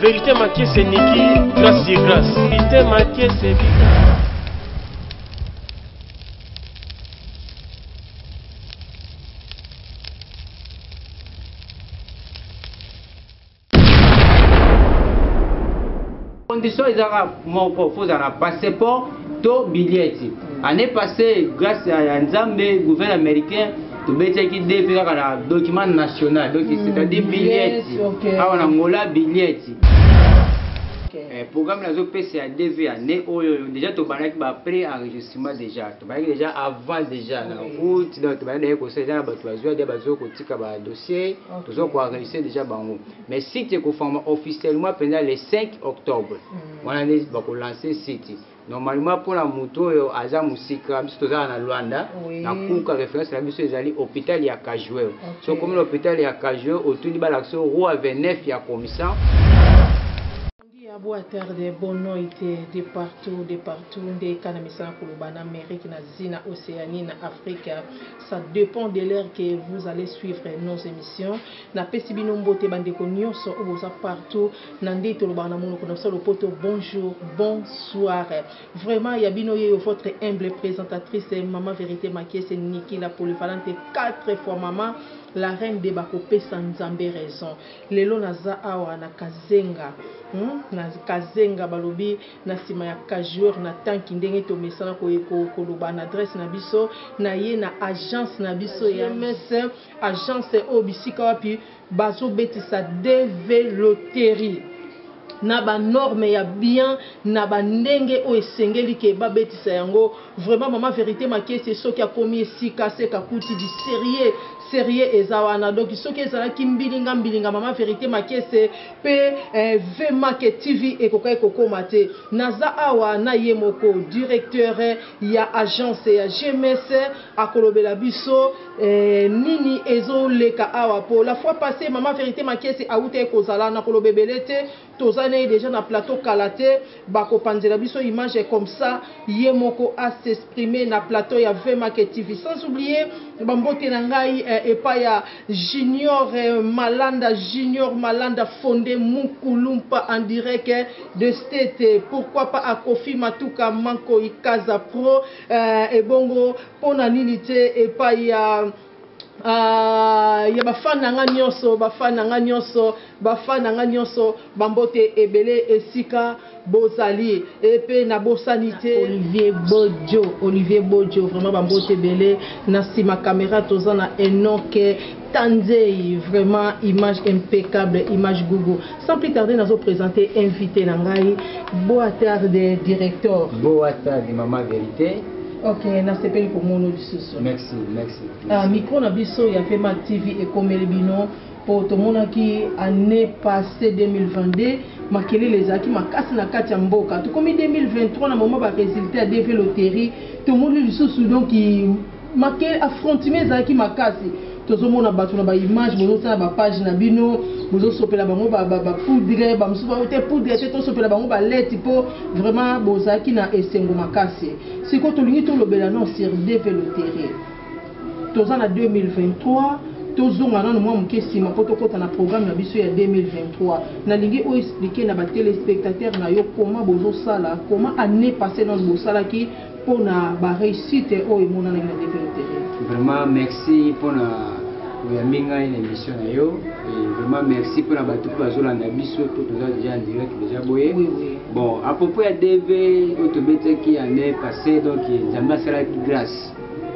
Verite Makiese Niki, grâce sur grâce. Verite Makiese Bika. Condition ezaka moko, faut ozala na passeport to billet. Année passée, grâce ya Nzambe, gouvernement américain tobetiaki DV kaka na document national, donc c'est-à-dire billet. Awa na Angola billet. Programme nazopesa ya DV année oyo déjà tobandaki ba pré-enregistrement déjà. Tobandaki déjà avant déjà na août, donc tobandaki déjà kosala déjà na bato bazwa déjà bazo kotika ba dossier, tozo ko enregistrer déjà bango. Mais site ekoforma officiellement mpenza le 5 octobre. Wana nde bakolancer site. Normalement mpona moto oyo aza mosika, biso tozala na Luanda, na Kuka, référence na biso ezali hôpital ya Cajueiro. So okomi na hôpital ya Cajueiro, otuni balakisa yo roi 29 ya commission. Dia boa tarde, boa noite, de partout, de partout, nde kana misala koloba na Amérique, na Asie, na Océanie, na Afrique. Ça dépend de l'heure que vous allez suivre nos émissions. Na pesi bino mbote bandeko nyonso oyo boza partout na nde tolobaka na monoko na biso lopoto bonjour, bonsoir. Vraiment ya bino yeyo votre humble présentatrice Maman Vérité Makiese Niki la polyvalente 4 fois maman la reine de bakopesa Nzambe raison. Lelo naza awa na Kazenga, na Kazenga balobi na sima ya Cajueiro na tanki ndenge tomesana koloba na adresse na biso na ye na agence na biso ya MS agence oyo bisika wapi bazobetisa DV loterie na ba norme ya bien na ba ndenge oyo esengeli ke babetisa yango. Vraiment Mama Verite Makiese soki akomi esika seka kuti du sérieux, sérieux eza wana. Donc soki ezalaki mbilinga mbilinga Mama Verite Makiese pe VMAK TV ekokaki kokoma te. Naza awa na ye moko directeur ya agence ya GMS akolobela biso nini ezoleka awa po la fois passée Mama Verite Makiese awutaki kozala na koloba ebele te. Toza naye dejà na plateau kala te bakopanzela biso image comme ça ye moko a s'exprimer na plateau ya VMAK TV. Sans oublier ba mbote na ngai epai ya Junior Malanda, Junior Malanda Fonde Mukulumpa en direct de State. Pourquoi pas à Kofi Matuka Manko Ikaza Pro ebongo pona nini te epai ya ya ba fan na nga nyonso, ba fan na nga nyonso, ba fan na nga nyonso, ba mbote ebele esika bozali. Et pe nabosani te Olivier Bojo, Olivier Bojo vraiment ba mbote ebele. Na sima caméra toza na Enoch Tanzei, vraiment image impeccable, image gogo. Sans plus tarder nazo présenter invité na ngai, boa tarde directeur. Boa tarde maman vérité. Ok, nasepeli komona lisusu. Merci, merci. Micro na biso ya VMAK TV ekomeli bino po tomonaki année passée 2022 makelele ezalaki makasi na kati ya mboka. Tokomi 2023 na moment ba résultat ya DV loterie tomoni lisusu donc make affrontement ezalaki makasi. Tozomona bato na ba image bozosala ba page na bino bozosopela bango ba poudre, ba mosusu ba te poudre te tosopela bango ba lait po vraiment bozalaki na esengo makasi. Sikoyo tolingi tolobela non sur DV loterie. Toza na 2023, tozonga nanu mwa moke nsima po tokota na programme na biso ya 2023. Nalingi o expliquer na ba téléspectateurs na yo comment bozosala, comment année passée nanu bosalaki pona ba réussite oyo emonanaki na DV loterie. Vraiment merci pona oyambi ngai na émission na yo. Et vraiment merci pona bato mpe bazolanda biso po toza déjà en direct déjà boye. Oui, oui. Bon, à propos ya DV oyo tobetaki année passée, donc Nzambe asalaki grâce.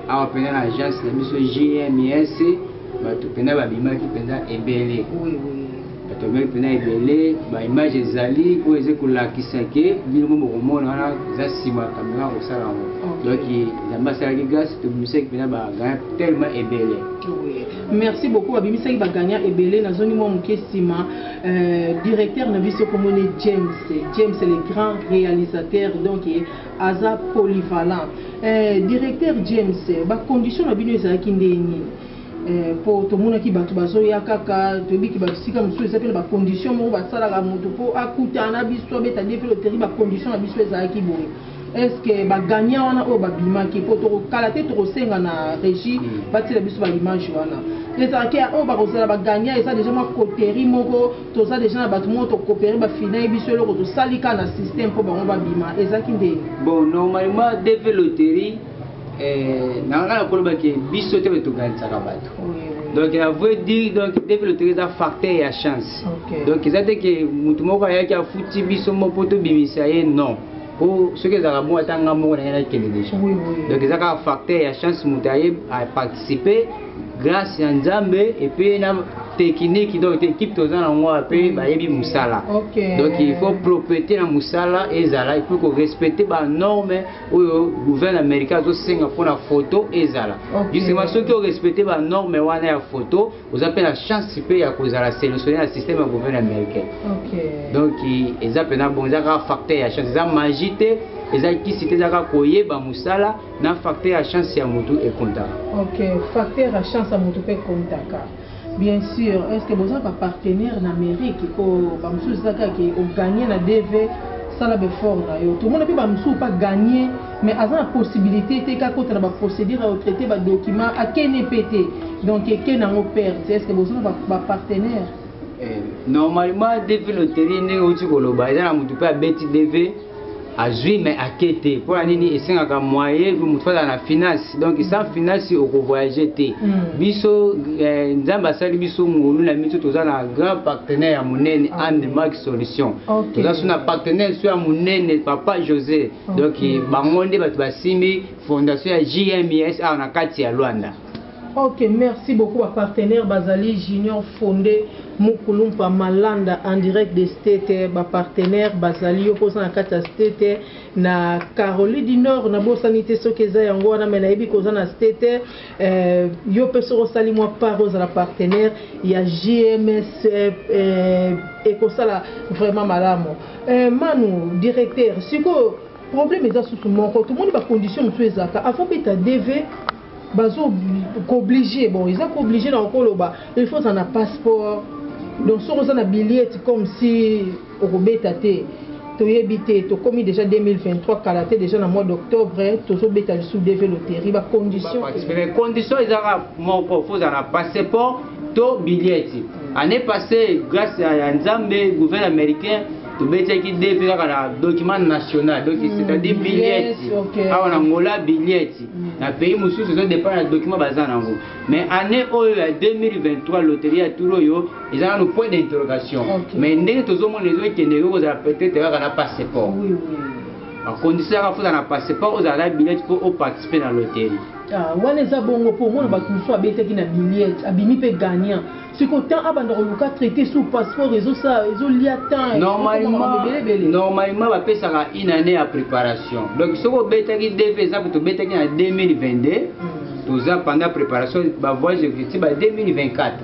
Awa mpenza na agence na biso JMS, bato mpenza babimaki mpenza ebele. Oui, oui. Bato babimaki mpenza ebele, ba image ezali oyo eza kolakisa ke bino moko bokomona wana eza nsima ya kamera kosala yango. Donc Nzambe asalaki grâce, tobimisaki mpenza ba gagnant tellement ebele. Oui. Merci beaucoup, babimisaki ba gagnant ebele. Nazongi mwa moke nsima, directeur na biso komoni James, James le grand réalisateur, donc aza polyvalent. Directeur James, ba condition na bino ezalaki ndenge nini? Po tomonaki bato bazoya kaka, toyebi ba bisika mosusu eza pe na ba condition moko basalaka moto po akutana na biso abeta DV loterie, ba condition na biso ezalaki boye. Est ce que bagagnant wana oyo babimaki, mpo tokokala te, tokosenga na régie batiela biso baimage wana, ezalaki ya oyo bakozala bagagnant? Eza déjà mwa coterie moko, toza déjà na bato moko tokopere, bafinai biso eloko tosali kaka na système mpo bango babima. Ezalaki ndeni? Bon, normalement DV Loterie, na nga nakoloba ke biso te toganisaka bato. Donc à vrai dire, donc DV Loterie eza facteur ya chance. Donc eza te ke motu moko ayaki afuti biso moko mpo tobimisa ye, non, po soki ezalaka bongo, ata nga moko na ye nakende déjà. Donc eza kaka facteur ya chance, moto aye aparticipe grâce ya Nzambe et puis na technique. Donc équipe toza nango mpe bayebi mosala. Donc il faut propreté na mosala ezala, il faut korespecte banorme oyo gouvernement américain azosenga mpona photo ezala. Justement, soki orespecte banorme wana ya photo, oza mpe na chance mpe ya kozala sélectionné na système ya gouvernement américain. Donc eza mpena bon, eza kaka facteur ya chance, eza magie te, eza kisi te, eza kaka koyeba mosala na facteur ya chance ya motu ekontaka. Ok, facteur ya chance ya motu mpe ekontaka, bien sûr. Est ce que boza bapartenaire na Amérique? Po bamosusu eza kaka ke oganye na DV, sala baeffort na yo. Tomona mpe bamosusu pa gagner, mais aza na possibilité te, kaka kota na baprocédure ya kotraite badocument, akene mpe te, donc eke nango perte. Est ce que boza na bapartenaire? Normalement DV Loterie, ndenge outi koloba, eza na motu mpe abeti DV, azwi, mais ake te. Mpo na nini? Esengaka moyen, motu azala na finance. Donc sans finance okovoyage te. Biso, Nzambe asali biso ngolu na miso, toza na grand partenaire ya monene, Andemark Solution. Toza so na partenaire so ya monene, Papa José. Donc bango nde bato basimbi fondation ya JMS awa na kati ya Lwanda. Ok, merci beaucoup. Bapartenaire bazali Junior Fondé Mukulumpa Malanda en direct de State. Bapartenaire bazali yo mpoza na kati ya State na Caroline du Nord, nabosani te soki eza yango wana, me nayebi koza na State. Yo mpe soki osali mwa part, ozala partenaire ya JMS, ekosala vraiment malamu. Manu directeur, sikoyo problème eza susu moko, tomoni bacondition mosusu ezalaka avant beta DV, bazo kooblige, bon, eza kooblige na kokoloba il faut ozala na passeport. Donc soki oza na billet, comme si okobeta te. Toyebi te, tokomi déjà 2023, kala te, déjà na mois d'octobre tozobeta lisusu DV Loterie, bacondition? Mais condition ezaka moko, faut ozala na passeport to billet. Année passée, grâce ya Nzambe, gouvernement américain, tobetiaki DV kaka na document national, donc c'est-à-dire billet. Awa na Ngola, billet. Na pays mosusu ezodépend na document baza nango. Mais année oyo ya 2023, loterie ya tour oyo eza nanu point d'interrogation. Mais ndenge tozomona ezokende, ekoki kozala peut-être kaka na passeport. Bacondition yaka, faut ozala na passeport, ozala na billet mpo oparticipe na loterie. Ah, wana eza bongo, mpo omona bato mosusu abetaki na billet, abimi mpe gagnant, sikoyo temps abanda koluka traité sur passeport, ezosala, ezolia temps. Normalement bapesaka une année ya préparation. Donc soki obetaki DV, exemple tobetaki na 2022, toza pendant préparation, bavoyage ti ba 2024.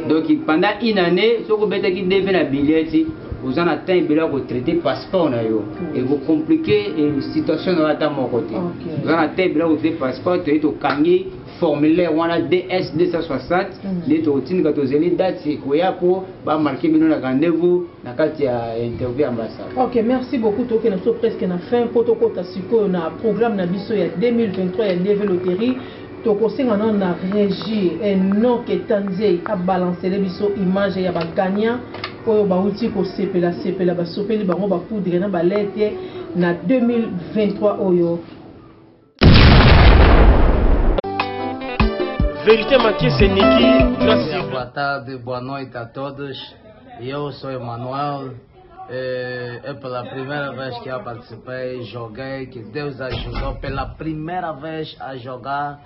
Donc pendant une année, soki obetaki DV na billet, oza na temps ebele ya kotraite passeport na yo, ekocomplike situation na yo ata moko te. Oza na temps ebele ya kotraite passeport. Toye tokangi formulaire wana DS 260 nde tokotindika, tozeli date ekoya mpo bamarke bino na rendez-vous na kati ya interview ya ambassade. Ok, merci beaucoup. Tokende biso presque na fin mpo tokɔta sikoyo na programme na biso ya 2023 ya DV Loterie. Tokosenga nano na régie Enoke Tanzei abalancele biso image ya bagagnant oyo bauti kosepela sepela, basopeli bango bapoudre na balete na 2023 oyo. Vérité Makiese Niki, grâce. Boa tarde, boa noite a todos. Eu sou Emanuel. É pela primeira vez que eu participei, joguei, que Deus ajudou pela primeira vez a jogar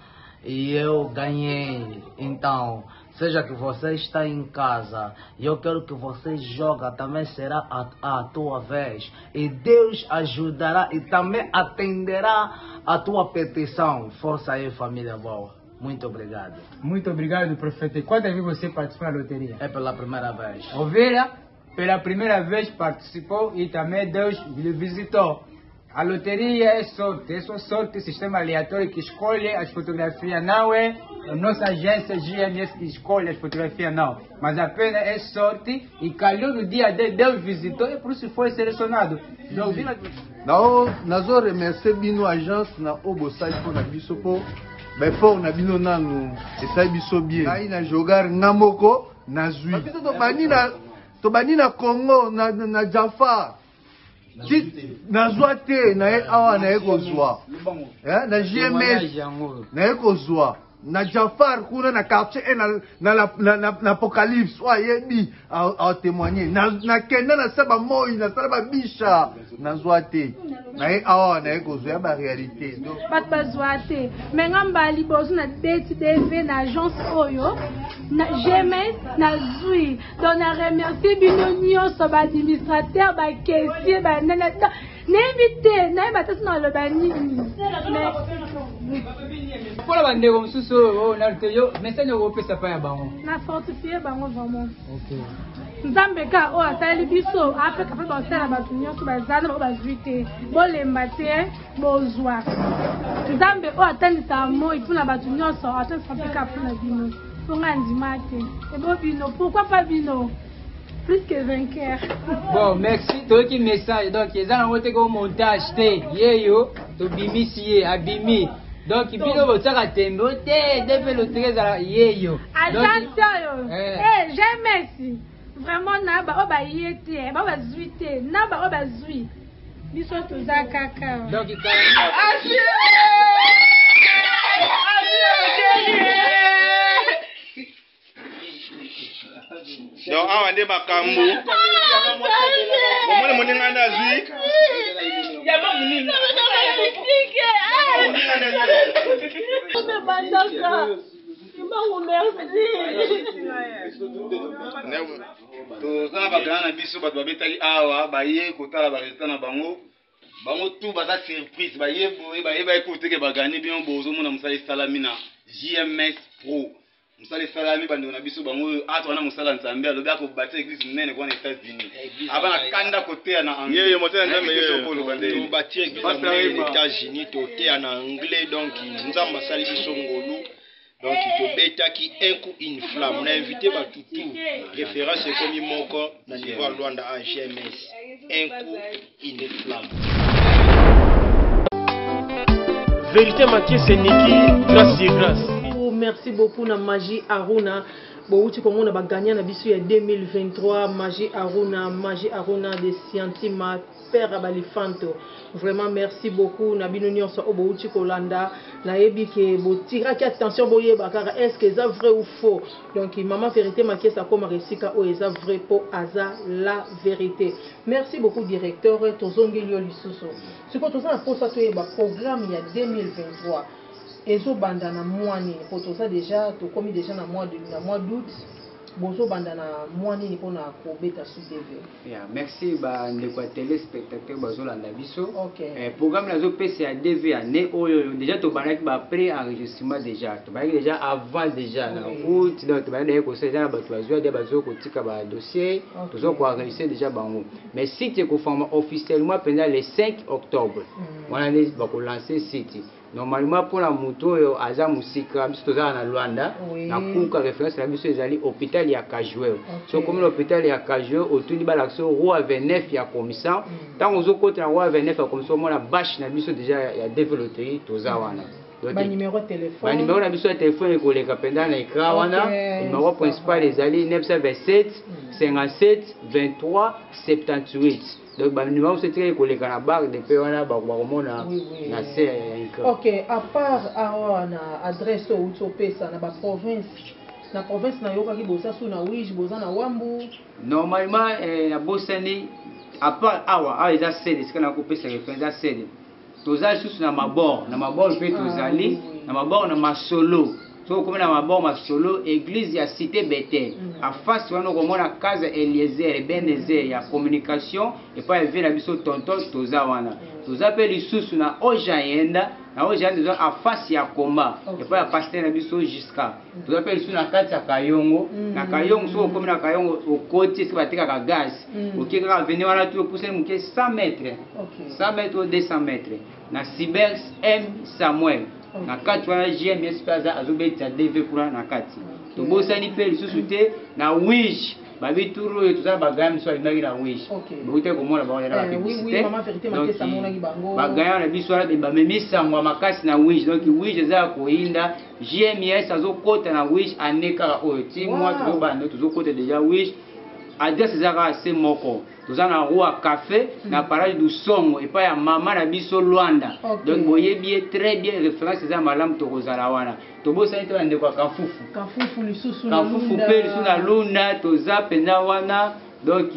e eu ganhei. Então, seja que você está em casa, eu quero que você joga, também será a tua vez. E Deus ajudará e também atenderá a tua petição. Força aí, família boa. Muito obrigado. Muito obrigado, profeta. Quantas vezes você participou na loteria? É pela primeira vez. Ovelha, pela primeira vez participou e também Deus lhe visitou. A loteria é sorte, é só sorte, sistema aleatório que escolhe as fotografias, não é a nossa agência GMS que escolhe as fotografias, não. Mas apenas é sorte e calhou no dia D, Deus visitou e por isso foi selecionado. Donc, vila... nao nazo remercier bino agence na oyo bosali mpo na biso mpo baeffort na bino nanu esali biso bien. Ngai na jogar nga moko nazwi biso tobandi na tobandi na Congo na, na, na Jafar ti nazwa te naye awa naye kozwa eh, na GMS naye kozwa na Jafar kuna na quartier 1 na, na, na, na, na, na Apocalypse oyo ayebi atémoigne nakenda na sa bamoi nasala babisha nazwa te naye awa naye kozwa ya baréalité. Bato bazwa te, me nga mbala liboso na beti DV na agence oyo na GMS nazwi. Donc na remercie bino nyonso, baadministrateur, bacaissier, banana, nayebi te, nayeba te so naloba nini. Mpona bandeko mosusu oyo nanu te, yo message okopesa pa ya bango? Na fortifie bango vraiment. Nzambe ka oyo asaleli biso apeka mpe basala bato nyonso baza na bango bazwi te, bolemba te, bozwa. Nzambe oyo atandisaka moi mpona bato nyonso atandisaka mpe kaka mpona bino, mpo ngai andima te ebo bino, pourquoi pas bino plus que vainqueur. Bon, merci, toyoki message. Donc eza nango te ko montage te, yeyo tobimisi ye abimi. Donc bino botiaka tembe o te, DV loterie ezala yeyo. Agence oyo GMS vraiment, na baoyo baye te, bao bazwi te, na baoyo bazwi, biso toza kaka. Donc donc awa nde makambo omoni moninga nde azwi. Toza na bagana na biso, bato babetaki awa, baye kotala baresultat na bango. Bango tu baza surprise, baye boye, bayebaki kutu teke bagani. Bino bozomona mosala esalami na GMS Pro, mosala esalami. Bandeko na biso bango oyo ata wana mosala Nzambe alobi akobâtir église monene kuna na États-Unis, aba na kanda koteya na anglais. Tobâtir église monene na États-Unis, toteya na anglais. Donc Nzambe asali biso ngolu. Donc tobetaki un coup une flamme na invité bato tout, référence ekomi moko na niveau ya Lwanda a GMS, un coup une flamme. Vérité Makiese Niki, grâce sur grâce. Merci beaucoup na Magie Aruna. Bouti komona ba gagnant na biso ya 2023, Magie Aruna, Magie Aruna de Scientima, père Balifanto. Vraiment merci beaucoup na bino nyonso oyo bouti kolanda. Nayebi ke botiraki attention, boyeba kaka est-ce que eza vrai ou faux. Donc maman Vérité Makiesa akomaka esika oyo eza vrai po aza la vérité. Merci beaucoup directeur, tozongeli yo lisusu. Sikoyo toza na posa toyeba programme ya 2023 ezobanda na mois nini, po toza déjà, tokomi déjà na mois d'août. Bozobanda na mois nini mpona kobeta su DV? Yeah, merci bandeko ya téléspectateur bazolanda biso. Programme nazopesa ya DV ya ne oyo, déjà tobandaki ba pré enregistrement, déjà tobandaki déjà avant, déjà na août. Donc tobandaki déjà kosala, eza na bato bazwa déjà, bazo kotika badossier, tozo koenregistre déjà bango. Mais site ekoforma officiellement mpenza le 5 octobre, wana nde bakolancer site. Normalement mpona moto oyo aza mosika, biso tozala na Lwanda, na Kuka, référence na biso ezali hôpital ya Cajueiro. So okomi na hôpital ya Cajueiro, otuni balakisa roi 29 ya commission. Ntango ozokota na roi 29 ya commission, omona bâche na biso déjà ya DV loterie, toza wana. Banuméro téléphone? Banuméro na biso ya telefone ekoleka mpenza na écran wana. Numéro principal ezali 927 57 23 78. Donc banuméro mosusu etikali koleka na barre de pe wana, bakomona na se ya écran. Ok, à part awa na adresse oyo outi opesa, na baprovince, na province nayokaki boza su na Uíge, boza na Wambu. Normalement nabosani, à part awa, awa eza sede, esika nakopesa référence eza sede. Toza lisusu na Mabor, na Mabor mpe tozali na Mabor na Masolo. Soki okomi na Mabor Masolo, église ya Cité Betel, afasi wana okomona casa Eliezer Ebenezer ya communication epai ya vie na biso tonton, toza wana. Toza mpe lisusu na Ojayenda. Na oyo géant toza en face ya combat epai ya pasteur na biso jusqu'à toza mpe lisusu na kati ya Kayongo. Na Kayongo, soki okomi na Kayongo, okoti esika batekaka gaz, oke kaka avenue wana tu, opusani moke 100 mètres, 100 mètres ou 200 mètres, na Cyber M Samuel. Na kati wana GMS mpe aza azobetisa DV kuna na kati. Tobosani mpe lisusu te na Wige babi tour oyo toza na bagaya mosusu abimaki na Wige, bokutaki komona bango na bapublicité. Donc bagaya na biso wana bamemi sango ya makasi na Wige. Donc Wige eza ya koyinda. GMS azokota na Wige ane kaka oyo ti mwa tozobanda, tozokota déjà Wige. Adresse eza kaka se moko, toza na Roi Café na parage du Songo, epai ya mama na biso Lwanda. Donc boyebi ye très bien, référence eza malamu, tokozala wana. Tobosani te bandeko ya Kafufu. Kafufu lisusu na Kafufu Lunda. Mpe lisusu na Lunda toza mpenza wana. Donc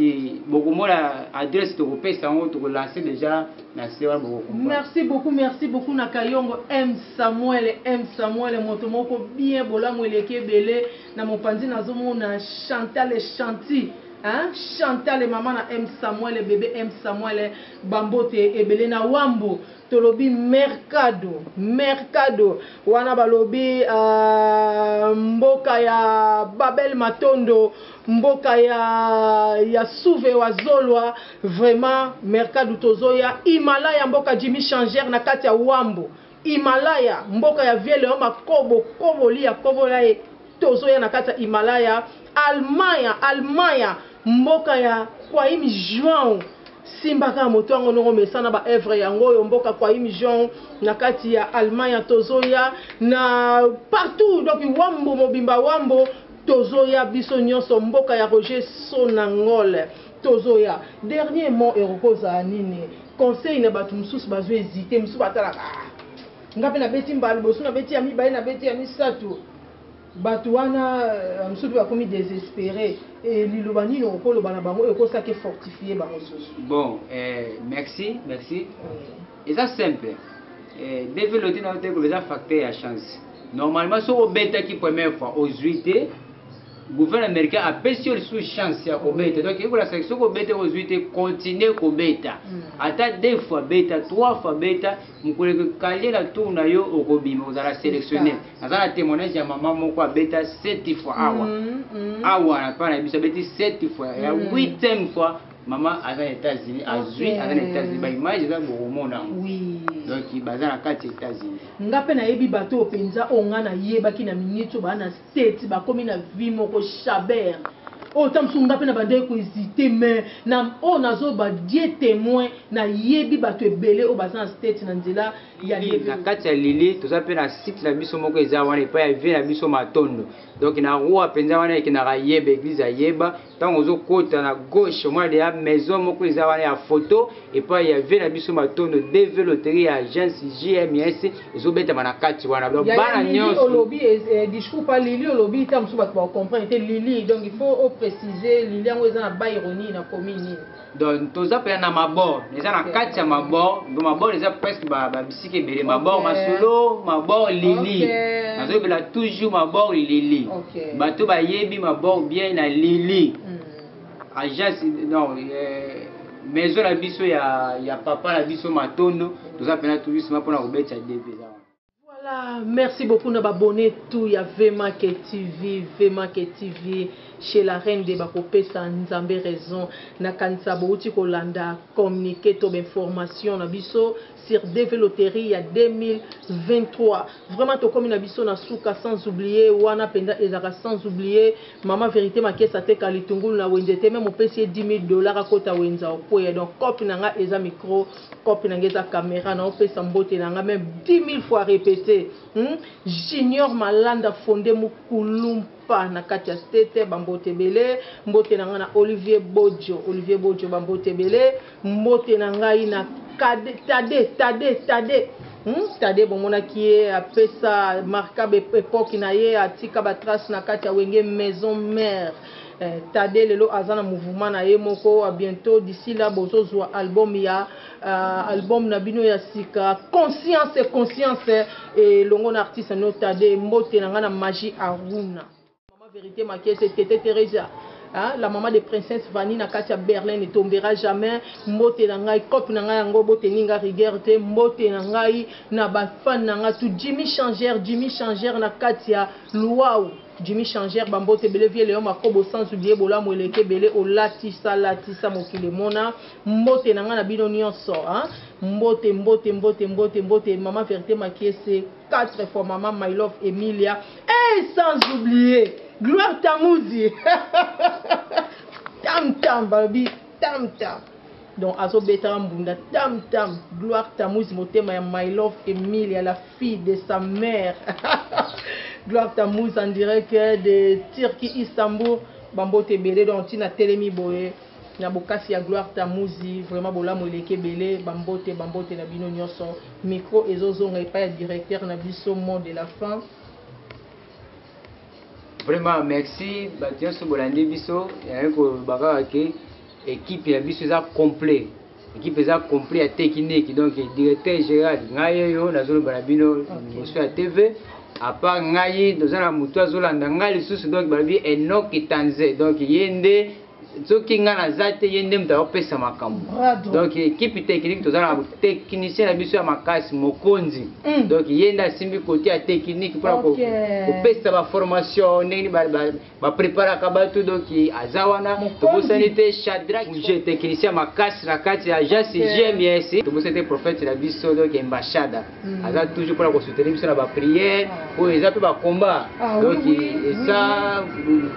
bokomona adresse, tokopesa yango, tokolance déjà na se wana, bokokomprendre. Merci beaucoup, merci beaucoup na Kayongo M Samuel, M Samuel, moto moko bien, bolamu eleki ebele na mopanzi. Nazomona Chantal Chanti, hein? Chantal, mama na M Samuel, bébé M Samuel, bambote ebele na Wambo. Tolobi Mercado, Mercado wana balobi mboka ya Babel Matondo, mboka ya Suve wa Zolwa. Vraiment Mercado tozoya. Himalaya, mboka Jimmy Changer na kati ya Wambo. Himalaya, mboka ya Vieux Léon Makobo, koboli ya kobola ye, tozoya na kati ya Himalaya. Allemagne, Allemagne, mboka ya Kwaim João, simba kaka moto yango ndongo mesana baœuvre yango oyo, mboka Kwaim João na kati ya Allemagne tozoya na partout. Donc Wambo mobimba, Wambo tozoya biso nyonso, mboka ya Roger Sonangol tozoya. Dernier mot ekokozala nini? Conseil na bato mosusu bazo hésite, mosusu batalaka: "Ah, nga mpe nabeti mbala liboso, nabeti ya mibale, nabeti ya misato." Bato wana mosusu mpe bakomi désespéré. Liloba nini okoloba na bango ekosaki fortifie bango susu? Bon, merci, merci. Eza simple, DV loterie na yo te koloba eza facteur ya chance. Normalement soki obetaki première fois, ozwi te, gouverneur américain apesi yo lisusu chance ya kobeta. Donc ekolakisaki soki obeta, ozwi te, continue kobeta ata deux fois, beta trois fois, beta mokolo ekokalie na tour na yo, okobima, ozala sélectionné. Naza na témoignage ya mama moko abeta sept fois awa. Awa na pa na biso abeti sept fois, ya huitième fois mama aza na États-Unis, azwi, aza na États-Unis, baimage eza, bokomona yango. Donc baza na kati ya États-Unis. Nga mpe nayebi bato oyo mpenza oyo nga nayebaki na minute oyo baa na State, bakomi na vie moko chaber oyo ta mosusu nga mpe na bandaki kohésite. Mais na oyo nazoba, Dieu témoin, nayebi bato ebele oyo baza na State na nzela ya Na kati ya Lili toza mpe na site na biso moko eza wana epai ya vieux na biso Matondo. Donc na roi mpenza wana ekendaka Yeba, église ya Yeba, ntango ozokota na gauche, omona deya maison moko eza wana ya photo epai ya vieux na biso Matondo. DV loterie ya agence JMS ezobetama na kati wana. Donc bana nyonso. Olobi discours pa Lili, olobi ta mosusu bato bacomprendre te Lili. Donc il faut opréciser Lili yango eza na Baironi na commune nini? Donc toza mpenza na Mabor, eza na kati ya Mabor. Donc Mabor eza presque babisika ebele, Mabor masolo, Mabor Lili. Nazoyebela toujours Mabor Lili. Bato bayebi Mabor bien, na Lili agence non, maison na biso ya papa na biso Matondo, toza mpenza tourisme mpona kobetisa DV eza wana. Voilà, merci beaucoup na babone tout ya Vmake TV, Vmake TV chez la reine de bakopesa Nzambe raison. Nakanisa bouti kolanda communiqué to information na biso sur DV Loterie ya 2023. Vraiment tokomi na biso na suka, sans oublier wana mpenza ezalaka sans oublier mama Vérité Makesa te kalitungulu na wenze te, même opesi ye 10 000 $ akota wenze okweya. Donc cope na nga eza micro, cope na nga eza caméra, na opesa mbote na nga même 10 000 fois répété. Junior Malanda Fonde Mukulumpa na kati ya State, bambote ebele. Mbote na ngai na Olivier Bojo, Olivier Bojo, bambote ebele. Mbote na ngai na Kade, Tade, Tade, Tade, Tade bomonaki ye apesa marka époque na ye, atika batrace na kati ya Wenge Maison Mère. Tade lelo aza na mouvement na ye moko. À bientôt, d'ici là bozozwa album ya album na bino ya sika, Conscience, Conscience, elongo na artiste no Tade. Mbote na ngai na Magie Aruna, mama Vérité Makese, tete Teresa. Hein, la maman de princesse Vanny na kati ya Berlin ne tombera jamais. Mbote na ngai, cope na ngai yango boteni nga rigueur te. Mbote na ngai na ba fan na nga tout. Jimmy Changer, Jimmy Changer na kati ya Luau. Jimmy Changer ba mbote ebele vieux Leon Makobo sans oublier bolamu eleki ebele olatisa latisa mokili emona. Mbote na ngai na bino nionso hein. Mbote mbote mbote mbote mbote maman Verite Makiese 4 fois maman My Love Emilia et sans oublier Gloire Tamuzi tam tam balobi tam tam donc azobetaka mbunda tam tam Gloire Tamuzi motema ya My Love Emilia la fille de sa mère Gloire Tamuzi en direct de Turquie Istanbul bambote ebele donc ntina telemi boye Na bokasi ya Gloire Tamuzi vraiment bolamu eleki ebele ba mbote ba mbote na bino nioso micro ezo zonga epai ya directeur na biso mot de la fin. Vraiment merci bato nyonso bolandi biso yangi koloba kaka ke equipe ya biso eza complet equipe eza complet ya technique donc directeur général ngai oyo nazoloba na bino liboso ya tv apart ngai toza na motu azolanda ngai lisusu donc balobi enoki tanze donc ye nde soki ngai naza te ye nde moto akopesa makambo donc ekipe technique toza na technicien na biso ya makasi mokonzi mm. donc ye nde asimbi kote ya technique mpona kopesa baformation ndenge nini bapreparaka bato donc aza wana tobosani te shadrak je technicien makasi na kati ya agence gms tobosani te prophète na biso donc embachada mm. aza toujours mpona kosoutenir biso na baprière ah. oyo eza mpe bacombat ah, donc eza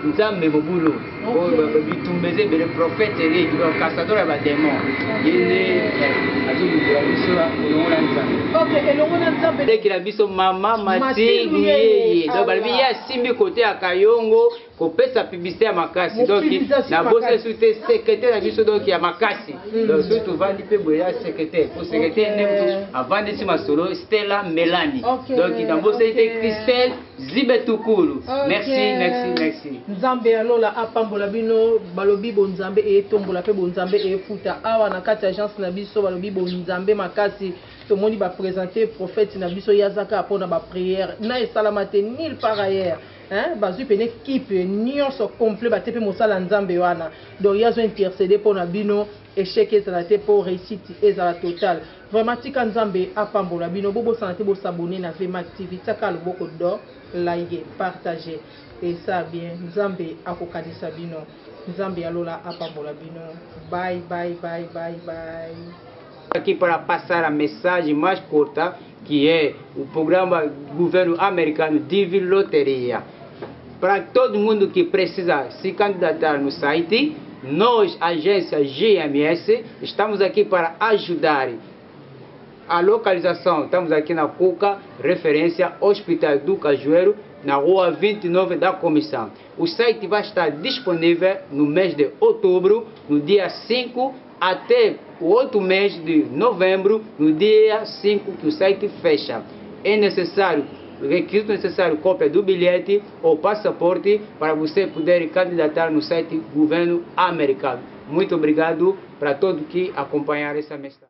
nzambe mobulu oyo bitumba eza ebele prophète eleki donc casador ya bademon ye nde eh, azobundela biso elongo na nzambe elongo na nzambe leki na biso mama matilde yeye donc balobi ye asimbi kote ya kayongo kopesa publicité ya makasi donc nabosa esu te secrétaire na biso donc ya makasi hmm. donc soki tovandi mpe boye ya secrétaire po secrétaire nde moto avandisi masolo stella melani donc nabosani te christelle zibe tukulu merci merci merci nzambe ya lola apambola bino balobi bonzambe etombola mpe bonzambe efuta awa na kati ya agence na biso balobi bonzambe makasi tomoni bapresente prophète na biso ye aza kaka mpona baprière na esalama te nil par ailleurs Hein, bazui pene equipe nionso complet batie pe mosala nzambe wana donc ye azo interceder pona bino echec ezala te po reussite ezala total vraiment tika nzambe apambola bino bobosana te bo s'abonner na VMAC TV tia kaka loboko do like partager esa bien nzambe akokanisa bino nzambe ya lola apambola bino bye bye bye bye bye. Aqui para passar a mensagem mais curta, que é o programa governo americano DV Loteria. Para todo mundo que precisa se candidatar no site, nós, agência GMS, estamos aqui para ajudar. A localização, estamos aqui na Cuca, referência Hospital do Cajueiro, na rua 29 da Comissão. O site vai estar disponível no mês de outubro, no dia 5 até o outro mês de novembro, no dia 5 que o site fecha. É necessário, requisito necessário, cópia do bilhete ou passaporte para você poder candidatar no site governo americano. Muito obrigado para todos que acompanharam essa mensagem.